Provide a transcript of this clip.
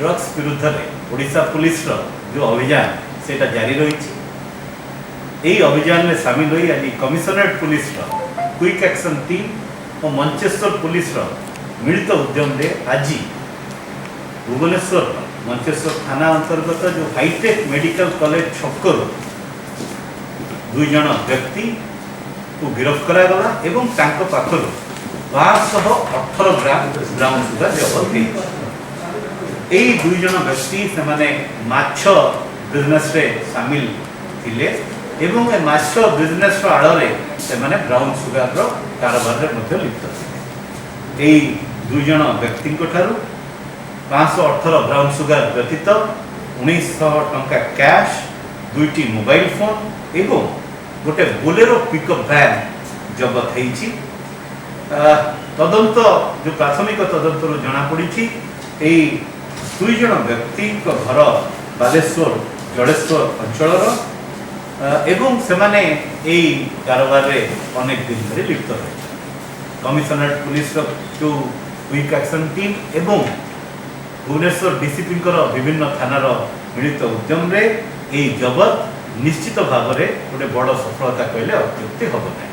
Drugs ବିରୁଦ୍ଧରେ ଓଡ଼ିଶା ପୁଲିସର ଯେଉଁ ଅଭିଯାନ, ସେଇଟା ଜାରି ରହିଛି। ଏହି ଅଭିଯାନରେ ସାମିଲ ହୋଇ ଆଜି କମିଶନରେଟ୍ ପୁଲିସର କ୍ୱିକ୍ ଆକ୍ସନ୍ ଟିମ୍ ଓ ମଞ୍ଚେଶ୍ୱର ପୁଲିସର ମିଳିତ ଉଦ୍ୟମରେ ଆଜି ଭୁବନେଶ୍ୱର ମଞ୍ଚେଶ୍ୱର ଥାନା ଅନ୍ତର୍ଗତ ଯେଉଁ ହାଇଟେକ୍ ମେଡ଼ିକାଲ କଲେଜ ଛକରୁ ଦୁଇ ଜଣ ବ୍ୟକ୍ତିକୁ ଗିରଫ କରାଗଲା ଏବଂ ତାଙ୍କ ପାଖରୁ 518 ଗ୍ରାମ ବ୍ରାଉନ୍ ସୁଗାର ଜବତ ହେଇଛି। ଏଇ ଦୁଇ ଜଣ ବ୍ୟକ୍ତି, ସେମାନେ ମାଛ ବିଜନେସରେ ସାମିଲ ଥିଲେ ଏବଂ ଏ ମାଛ ବିଜନେସର ଆଳରେ ସେମାନେ ବ୍ରାଉନ୍ ସୁଗାରର କାରବାରରେ ମଧ୍ୟ ଲିପ୍ତ ଥିଲେ। ଏଇ ଦୁଇ ଜଣ ବ୍ୟକ୍ତିଙ୍କ ଠାରୁ 518 ବ୍ରାଉନ୍ ସୁଗାର ବ୍ୟତୀତ 1900 ଟଙ୍କା କ୍ୟାଶ୍, ଦୁଇଟି ମୋବାଇଲ ଫୋନ୍ ଏବଂ ଗୋଟେ ବୋଲେରୋ ପିକଅପ୍ ଭ୍ୟାନ୍ ଜବତ ହେଇଛି। ତଦନ୍ତ ଯେଉଁ ପ୍ରାଥମିକ ତଦନ୍ତରୁ ଜଣାପଡ଼ିଛି, ଏଇ ଦୁଇ ଜଣ ବ୍ୟକ୍ତିଙ୍କ ଘର ବାଲେଶ୍ୱର ଜଳେଶ୍ୱର ଅଞ୍ଚଳର ଏବଂ ସେମାନେ ଏଇ କାରବାରରେ ଅନେକ ଦିନ ଧରି ଲିପ୍ତ ରହିଛନ୍ତି। କମିଶନରେଟ୍ ପୁଲିସର ଯେଉଁ କ୍ୱିକ୍ ଆକ୍ସନ୍ ଟିମ୍ ଏବଂ ଭୁବନେଶ୍ୱର ଡିସିପିଙ୍କର ବିଭିନ୍ନ ଥାନାର ମିଳିତ ଉଦ୍ୟମରେ ଏଇ ଜବତ ନିଶ୍ଚିତ ଭାବରେ ଗୋଟେ ବଡ଼ ସଫଳତା କହିଲେ ଅତ୍ୟୁକ୍ତି ହେବ ନାହିଁ।